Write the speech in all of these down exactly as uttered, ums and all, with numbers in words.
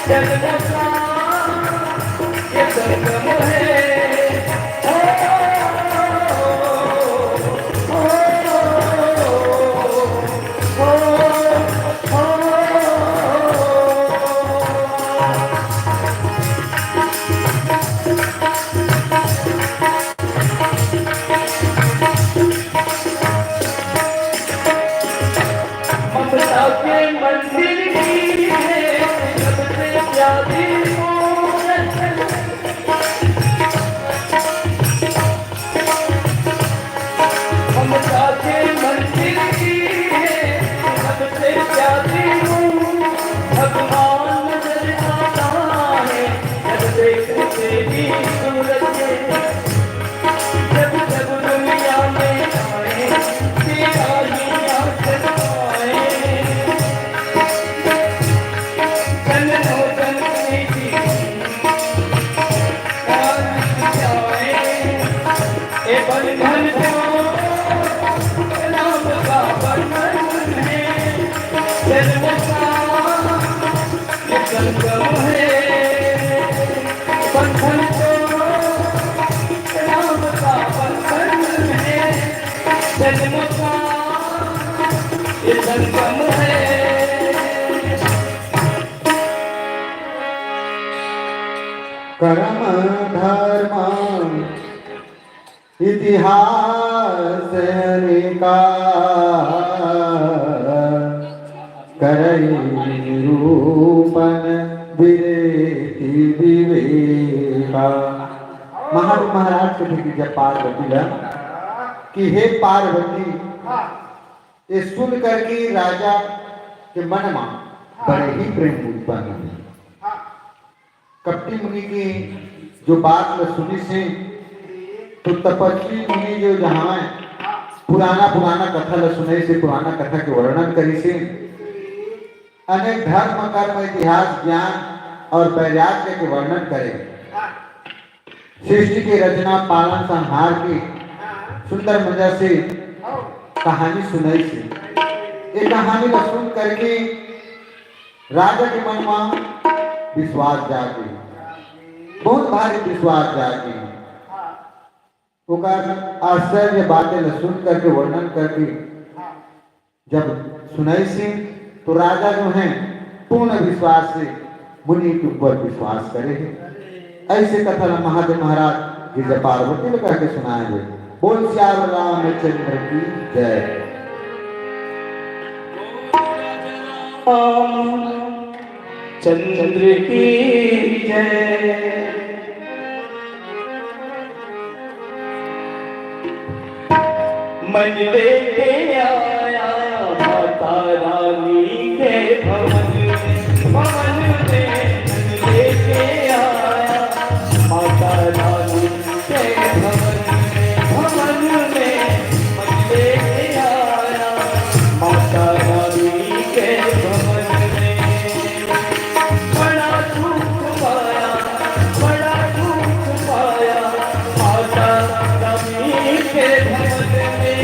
जन्मों का ये संगम है। ओ, ओ, ओ, ओ, ओ। ममता के मंदिर की है सबसे प्यारी मूरत। ममता के मंदिर की है सबसे प्यारी मूरत। भगवान नजर आता है जब देखते ही सूरत। जब जब दुनिया में आए, तेरा ही आंचल पाए। जन्मों जन्म की प्यार मिट जाए। ए बंधन तो राम का बंधन है। जन्म का ये संगम है। बंधन तो राम का बंधन है। जन्म का ये संगम है। कर्म धर्म इतिहास अनेका, करई निरूपण विरेति विवेका। महादेव महाराज के भी जब पार्वती ला कि हे पार्वती, ये सुन करके राजा के मन मा बड़े ही प्रेम उत्पन्न हुई। कपटी मुनि की जो बात ल सुनिस हे, तो तपस्वी मुनि जो जहाँ पुराना पुराना कथा ल सुनइस हे, पुराना कथा के वर्णन करिस हे, अनेक धर्म, कर्म, इतिहास, ज्ञान और वैराग्य के वर्णन करे। सृष्टि के रचना, पालन, संहार के सुंदर मजा से कहानी सुनइस हे। ये कहानी ल सुन करके राजा के मन मा विश्वास जागे, बहुत भारी विश्वास जागे। ओकर आश्चर्य बातें ल सुन करके, वर्णन करके जब सुनइस हे, तो राजा जो है, पूर्ण विश्वास से मुनि के ऊपर विश्वास करे हे। ऐसे कथा ला महादेव महाराज गिरजा पार्वती ल कह के सुनाए हे। बोल सियावर रामचंद्र की जय। रामचंद्र की जय। मन लेके आया माता रानी के भवन में, भवन में मन लेके आया माता रानी के भवन में, भवन में मन लेके आया माता रानी के भवन में। बड़ा दुख पाया, बड़ा दुख पाया माता रानी के भवन में।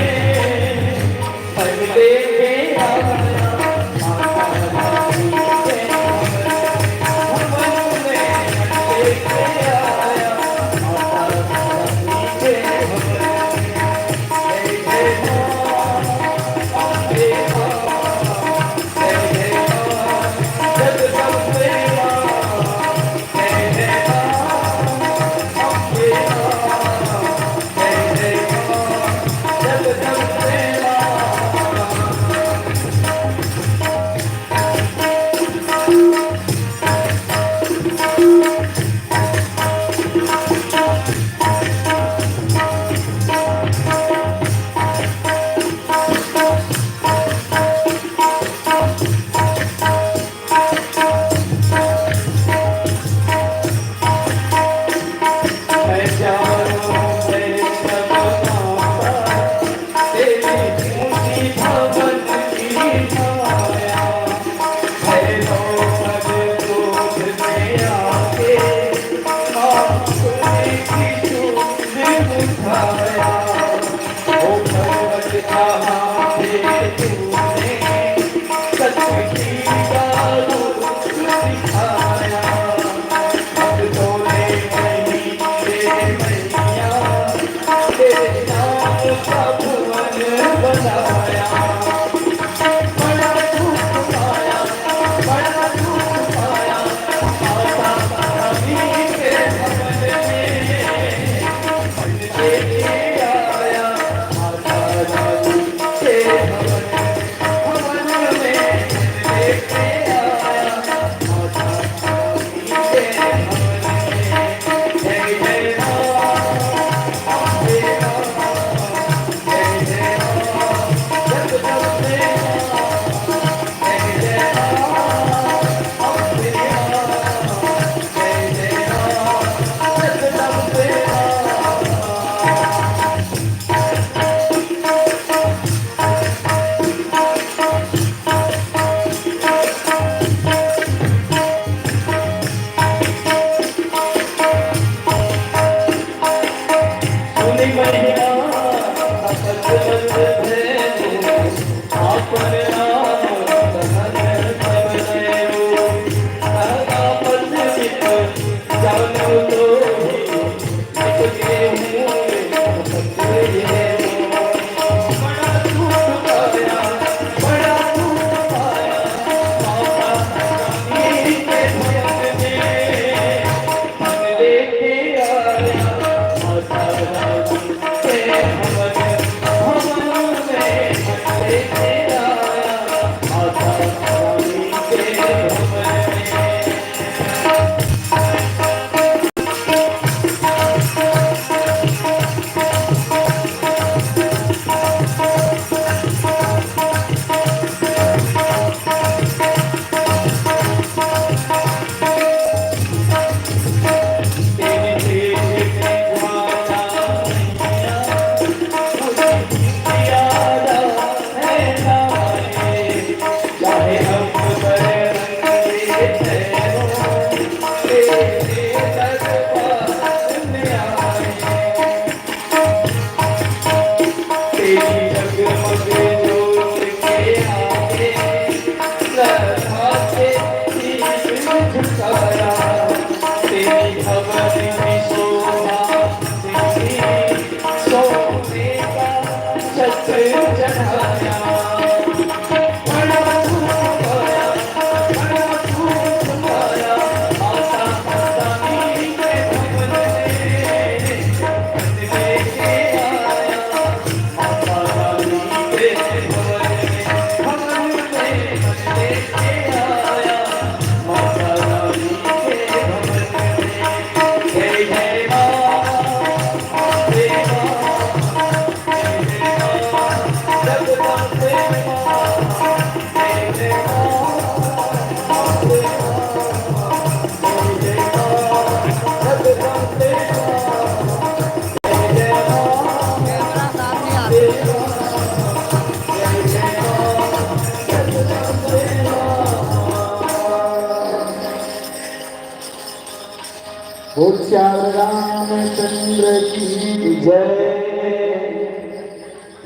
बोल सियावर रामचंद्र की जय।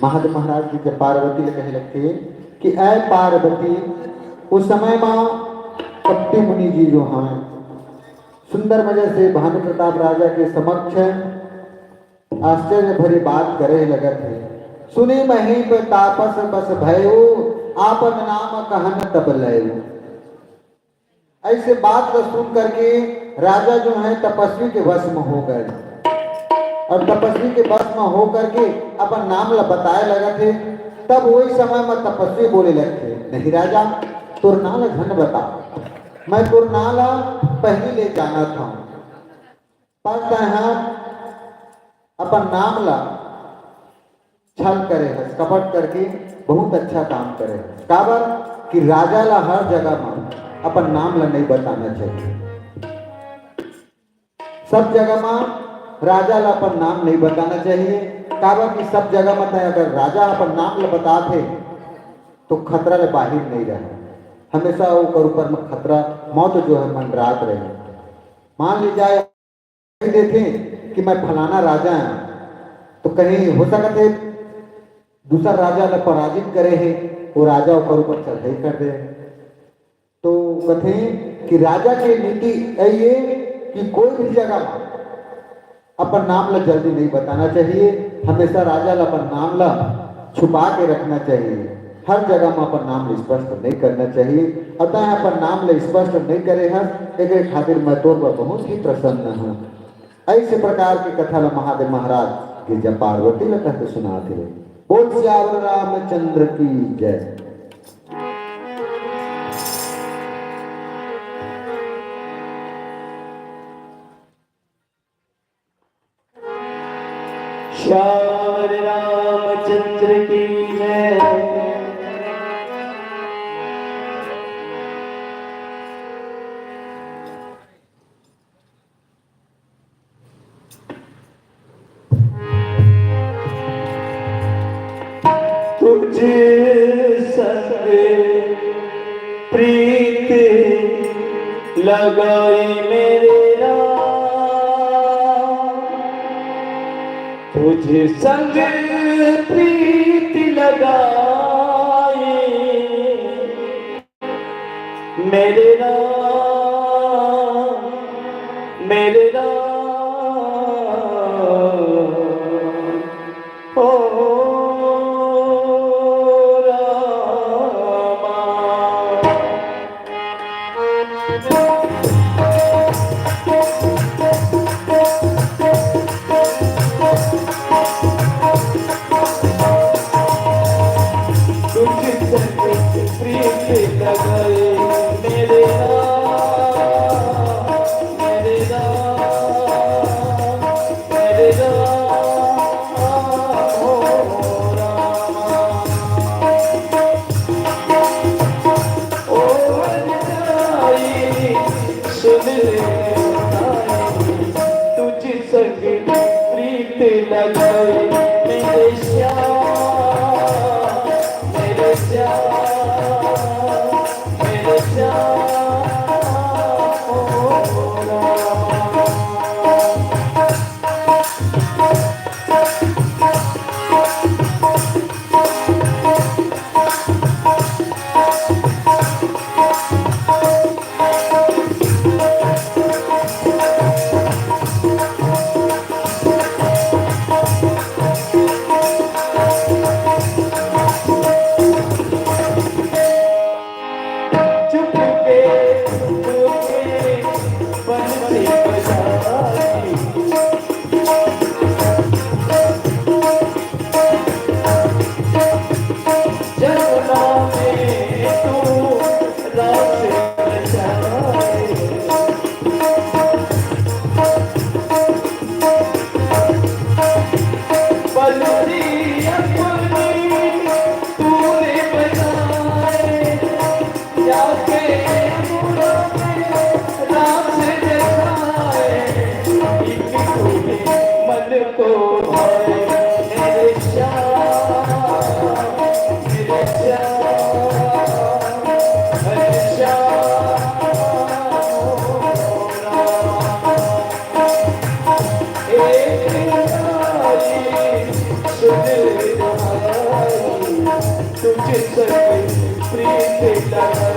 महादेव महाराज जी जब पार्वती ले कहे लगथे कि "ऐ पार्वती", उस समय माँ कपटी मुनि जी जो हैं, सुंदर मजा से भानु प्रताप राजा के समक्ष आश्चर्य भरी बात करे लगत हे। "सुनि महीप तापस बस भयो, आपन नाम कहन तब लयो।" ऐसे बात को सुन करके राजा जो है तपस्वी के वश में हो गए, और तपस्वी के वश में हो करके अपन नाम ला बताए लगत हे। तब वही समय में तपस्वी बोले लगथे, "नहीं राजा, तोर नाम ला झन बता, मैं तोर नाम ला पहली ले जानत हूँ।" पर तैं ह अपन नाम ला छल करे हस, कपट करके बहुत अच्छा काम करे हस। काबर कि राजा ला हर जगह म अपन नाम ला नहीं बताना चाहिए। सब जगह म राजा ला अपन नाम नहीं बताना चाहिए। काबर कि सब जगह म तैं अगर राजा अपन नाम ला बतात हे तो खतरा ले बाहिर नहीं रहे, हमेशा ओकर ऊपर में खतरा, मौत जो है मंडरात रहे। मान ली जाए, कहि देथे कि मैं फलाना राजा हूँ, तो कहीं हो सकत हे दूसर राजा ला पराजित करे हे, वो राजा ओकर ऊपर चढ़ाई कर दे। तो कथे कि राजा के नीति यही है कि कोई भी जगह में अपन नाम ला जल्दी नहीं बताना चाहिए, हमेशा राजा ला अपन नाम ला छुपा के रखना चाहिए। हर जगह में अपन नाम ला स्पष्ट नहीं करना चाहिए। अतः अपन नाम ला स्पष्ट नहीं करे हस, एकरे खातिर मैं तोर पर बहुत ही प्रसन्न हूँ। ऐसे प्रकार के कथा ला महादेव महाराज गिरजा पार्वती ला कहते सुनाते रहे। बोल सियावर रामचंद्र की जय। श्यावर रामचंद्र की जय। तुझ संग प्रीत लगाई मेरे राम, तुझ संग प्रीत लगाई। मेरे राम, मेरे राम, ओ रामा। तुझ संग प्रीत लगाई मेरे राम, मेरे राम, मेरे राम, ओ रामा। ओ हरजाई, सुन ले भाई, तुझ संग प्रीत लगाई मेरे श्याम, मेरे श्याम, मेरे श्याम, ओ रामा। चुपके चुपके बंसी बजाई। जमुना में तू रास रचाए। बंसी अपनी तूने बजाए। जाके यमुना में रास रचाए, एक टूटे मन को भाए। मेरे श्याम, मेरे श्याम, घनश्याम, ओ रामा। एक नारी सुन भाई, तुझ संग प्रीत लगाई।